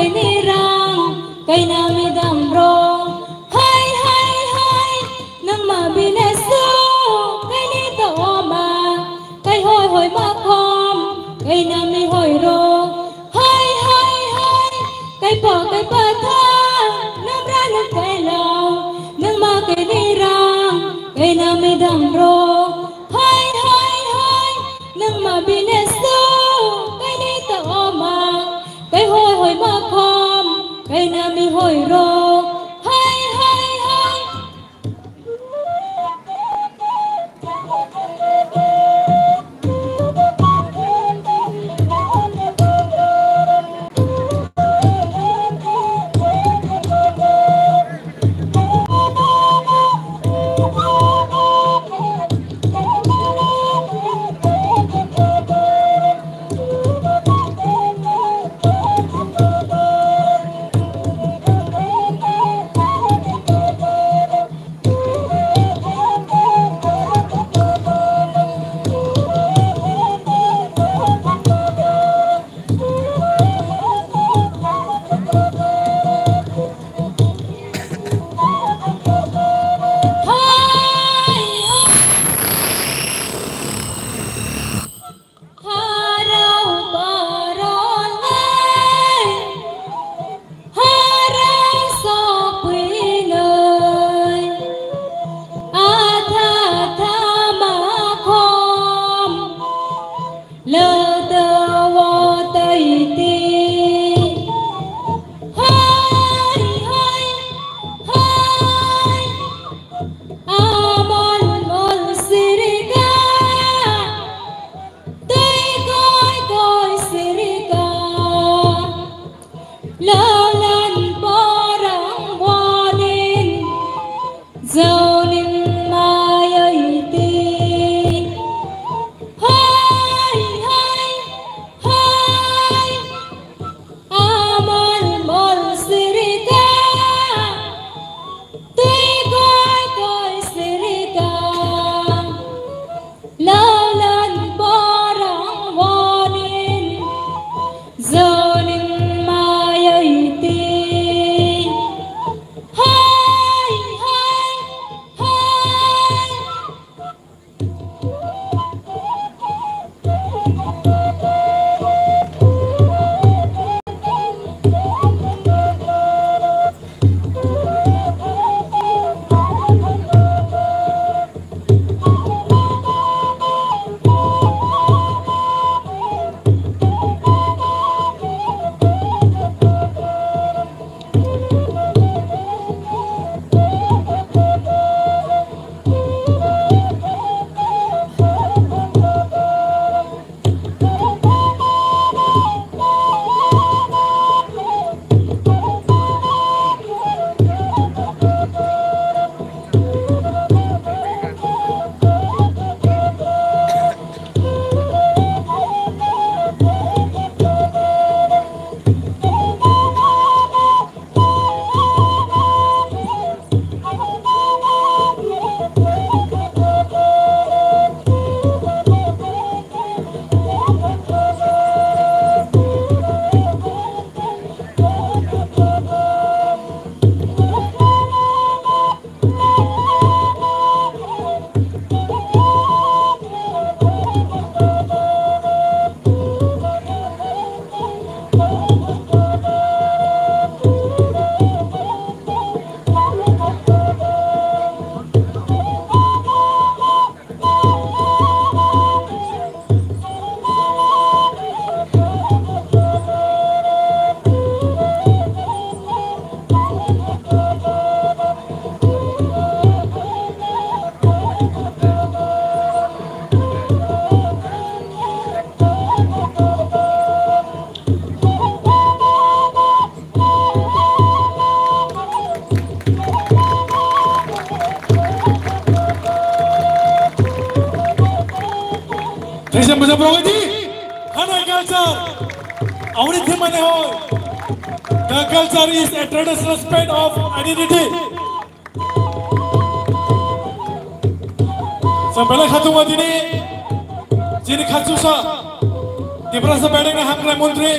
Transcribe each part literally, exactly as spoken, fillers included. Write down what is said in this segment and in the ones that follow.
Kaini rang, kaina mi dam ro. Hai, hai, hai, nang ma bine su, kaini to oma, kai hoi hoi ma khom, kaina mi hoi ro. Hai, hai, hai, kai pa, kai pa tha, nam ra nam kai lo, nang ma kaini rang, kaina mi dam ro. Hai, hai, hai, nang ma bine su, kaini to oma, kai hoi hoi ma khom, kaina mi hoi ro. Hai, hai, hai. Harau barangai, harau sopinai, atha atha makhom, lada watai ti. Hai, hai, hai. Amol mol sirika, tei koi koi sirika, lalan porang wanin, zonin mayai ti. Hai, hai, hai. Amol mol sirika, tei koi koi sirika, lalan porang wanin, zonin mayai ti. Hai, hai, hai. Kaisa moja borok di, hana culture. Auni themani hoi. The culture is a traditional aspect of identity. Sa belai khatung wa dini, jini khakchuksa, Tiprasa Bedekni Hamkrai Montri,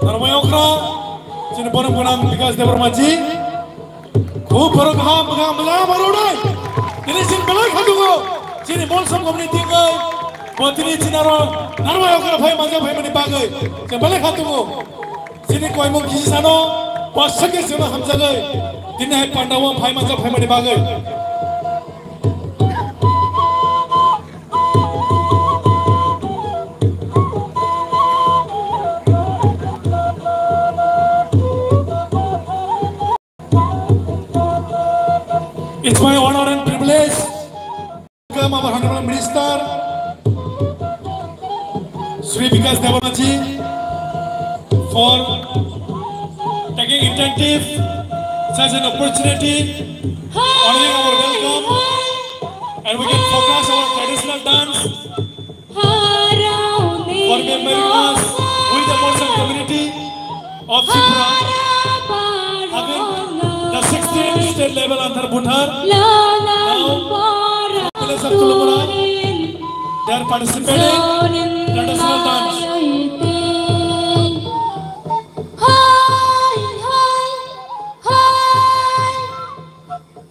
Narwai okra, chini borok gwnang Bikas Debbarma ji. Khub borok kaham, bwkha moja ma rwnai. Tini chini belai kha tongo. Chini Molsom community wngwi bo tini chini aro narwai okra phai manja phaimani bagwi chini belai kha tongo. Chini koimung kisi sano bo swkhe chwngno hamjagwi tini hai pandao phai manja phaimani bagwi. It's my honor and privilege to welcome our Honorable Minister, Shri Bikas Debbarma ji, for taking initiative such an opportunity, honoring our welcome, and we can focus our traditional dance for remembering us with the Molsom community of Tripura, having the sixteenth state level Andhar Buthar. Now, village of Tulumura, they are participating in traditional dance.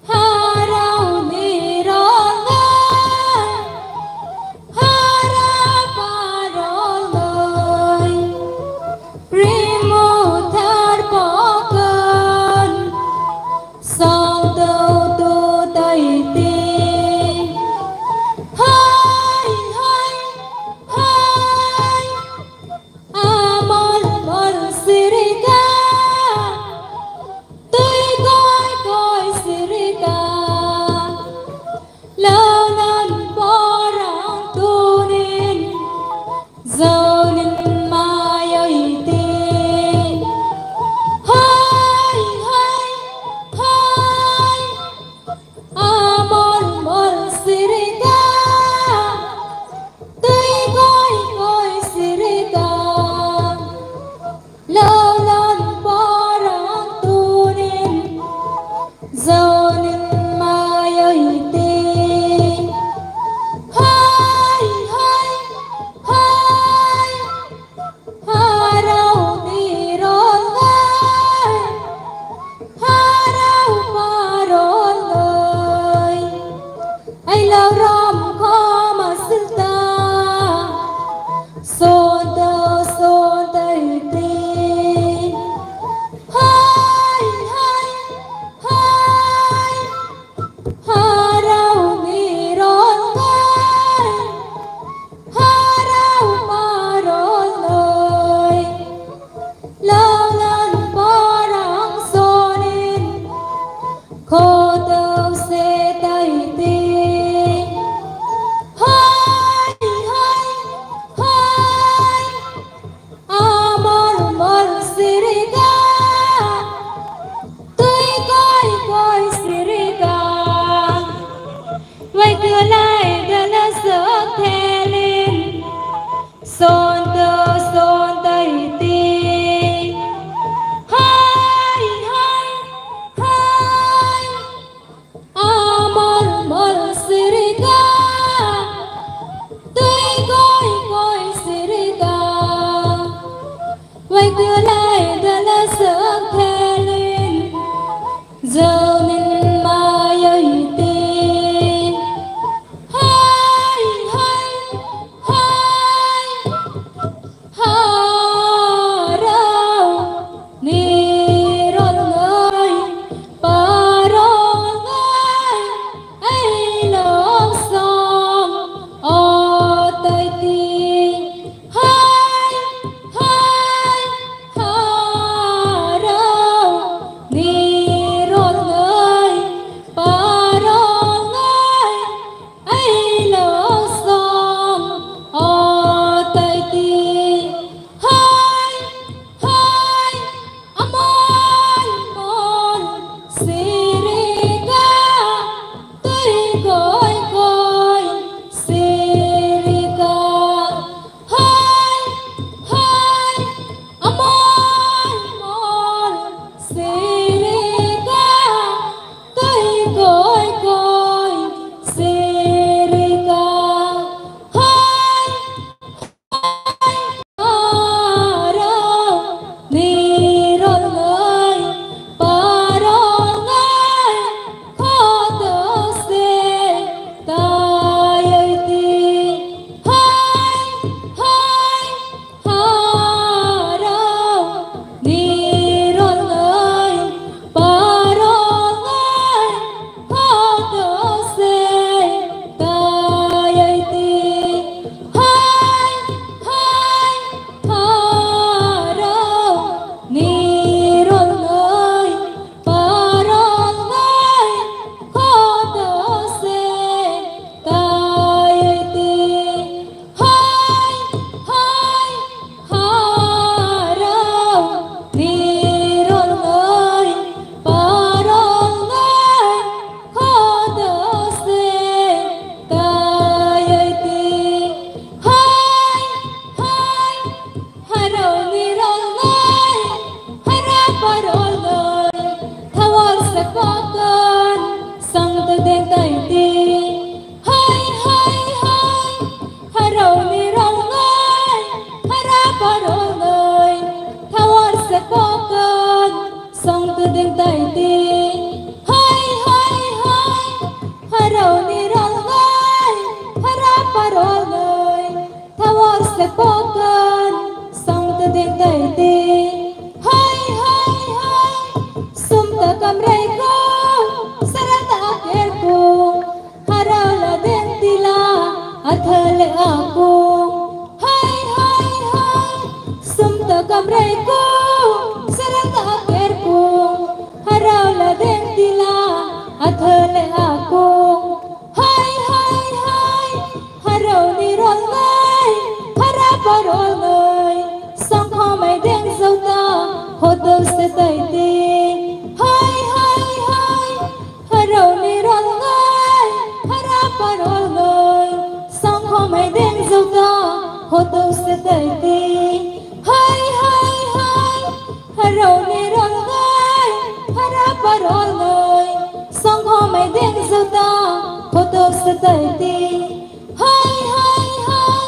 Harauni rongai, hara paroloi, rimo thar pokan, songdo do daiti. Hai, hai, hai. Amol mol sirika, tui koi koi sirika, lanan porang tunin, zaunin mayoi ti. Hai, hai, hai. Amol mol sirika, tui koi koi sirika, lalan parang tunin, zaunin mayoi ti. Hai, hai, hai. Harauni rongai, harau paroloi, ailo rom khoma silta, sonto sontai ti. Hai, hai, hai. Harauni rongai, harau paroloi, lalan parang sonin, khoto se tai ti. Hai, hai, hai. Amol mol sirika, tui koi koi sirika. Wai kulai dala sok thelin, sonto sonto iti. Hai, hai, hai. Amol mol sirika, tui koi koi sirika. Wai kulai dala sok thelin, zaunin mayoi ti. Hai, hai, hai. Kamrai kung, sarang aker kung, harau ladeng tila, athole akung. Hai, hai, hai, harau ni rol ngai, hara parol ngai, sangkho mai deng jauta, hodo se tai te. Hai, hai, hai, harau ni rol ngai, hara parol ngai, sangkho mai deng jauta, hodo se tai te. Hai, hai, hai, harau ni rol ngai, hara parol ngai, sangkho mai deng jauta, hodo se tai te. Hai, hai, hai,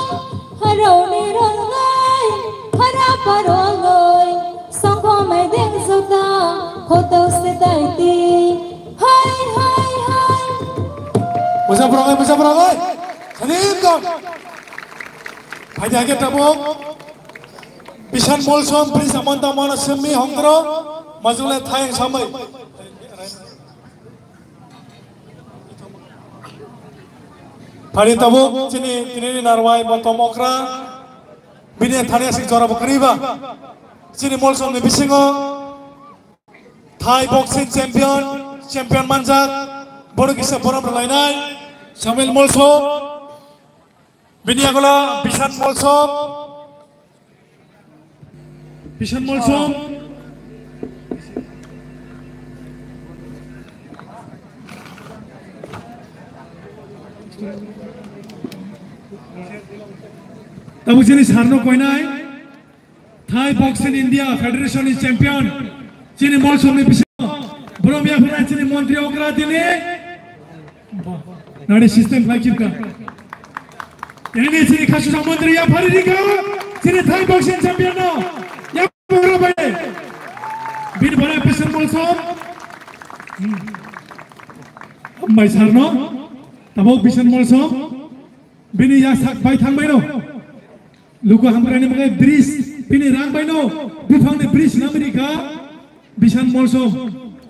harau ni rol ngai, hara parol ngai, sangkho mai deng jauta, hodo se tai te. Hai, hai, hai. Masa prangai, masa prangai. Salim dong. Hai, hai, tabuk. Bisan Molsom, Prince Amanta Mana Semi, Hongkro, Majule Thayang Samai. Phari tabuk chini, chini narwai motom okra, bini thani asik jora bwkariba. Chini Molsom ni bisingo Thai boxing champion, champion manjak, bono kisa borom rwlainai, Samuel Molsom, bini agola Bishan Molsom, Bishan Molsom. Tabuk chini sarno koinai. Thai Boxing India Federation ni champion, chini Molsom ni bisingo, borom yaphana chini montri okra tini, nari system khlai khibka. Ini chini khasusa montri yaphari rika, chini Thai Boxing champion no, yaphara bai. Bini borom Bishan Molsom. Hmm. Hambai sarno, tabuk Bishan Molsom, bini ya sak bai thangbai no. Luku hamkrani bagwi bridge, bini rang baino buphangni bridge namri kha, Bishan Molsom,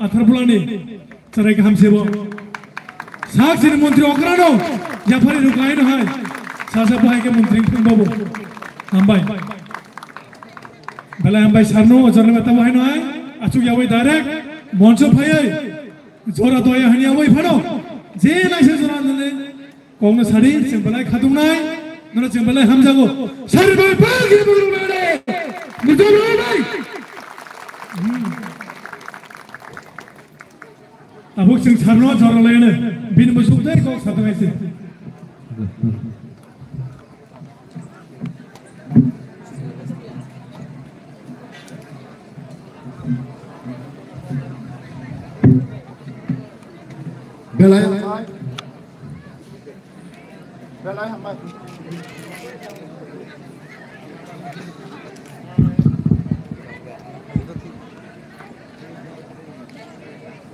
Atharpulani, charai kaham sebo. Sak chini montri okrano, yaphari rukaino hai, sasa bahai ke montri thang babu. Hambai. Belai hambai sarno, ojorni mata bahai no hai, achuk yawi direct, moncho phayai, jora doya hani yawi phano, je naisa jora nane, Kokno sari, chwng belai khatungnai, nono chwng belai hamjago. Sari bai, bai, gini bugurung bai, gini bugurung bai. Hmm. Tabuk chwng sarno joralaino, bini musuk dai kok satungaisi. Belai. Belai hambai.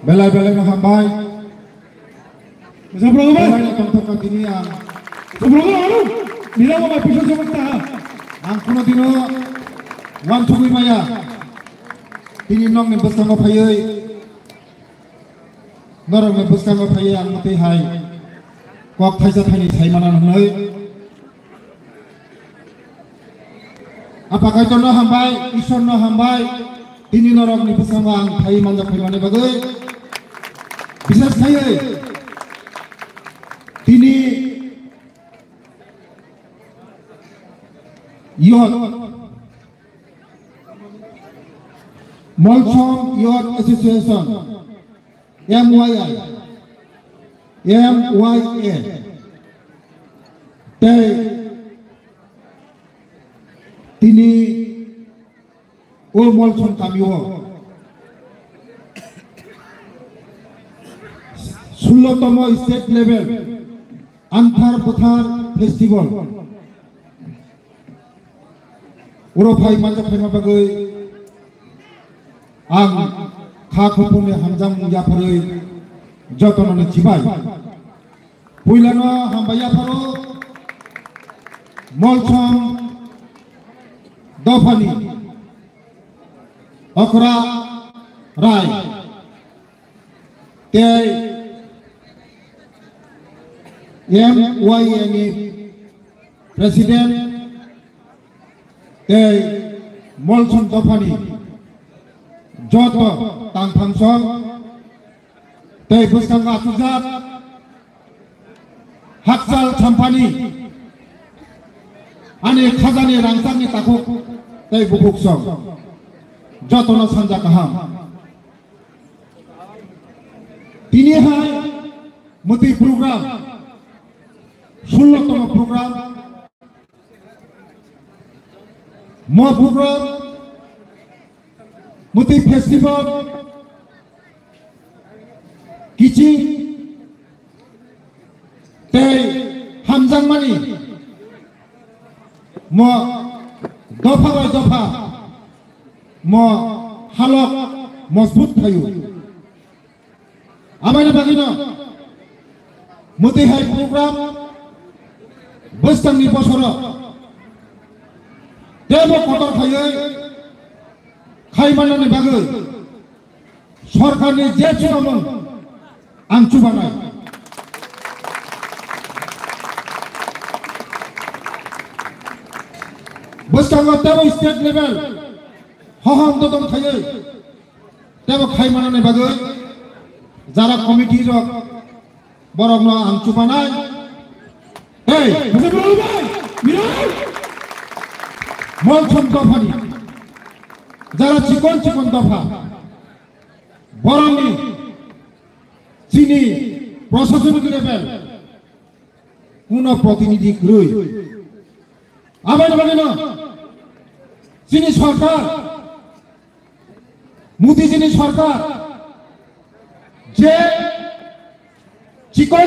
Belai, belai no hambai. Belai no tongthok ka tini ang. Nila ko mai puisa jomok ta. Ang kuno dino wan thugui maya. Tini nong ni bwskango phaiwi. Norokni bwskango phaiwi ang mwtwi hai kok thaisa thaini sai mana hwnwi. Apa Kaitorno hambai, Isorno hambai, tini norokni bwskango ang phaiwi manjak phaimani bagwi. Bisas khaiwi tini youth Molsom Youth Association, M Y I, M Y A, tei tini o Molsom kamio sullo tomo state level Anthar Buthar Festival. Oro phai manjak phaima bagwi ang kha khopungni hamjakmung yapharwi jotono ni chibai. Puilano hambai yapharo Molsom dophani Okra Rai. Tei M Y A ni President tei Molsom dophani joto tangthangsong tei bwskango achukjak hakchal champani ani khajani rangchakni takhuk tei bukhuksong jotono sanja kaham. Tini hai mwtwi program, sullo tongma program, mo program, mwtwi festival, kiching tei hamjakmani mo dopha bai dopha mo halok mojbut khaio. Aboni bagwino mwtwi hai program bwskangni bosoro tebo kotor khaiwi khai manani bagwi sorkarni je chubango ang chubanai. Bwskango tebo state level hohom dodom khaiwi tebo khai manani bagwi jara committee rok borokno ang chubanai. Hey, Mosai Bwrwi bai, Mirai! Molsom dophani jara chikon chikon dopha borokni chini proshasonic level kuno protinidhi kwrwi. Aboni bagwino chini sorkar, Modi jini sorkar je chikon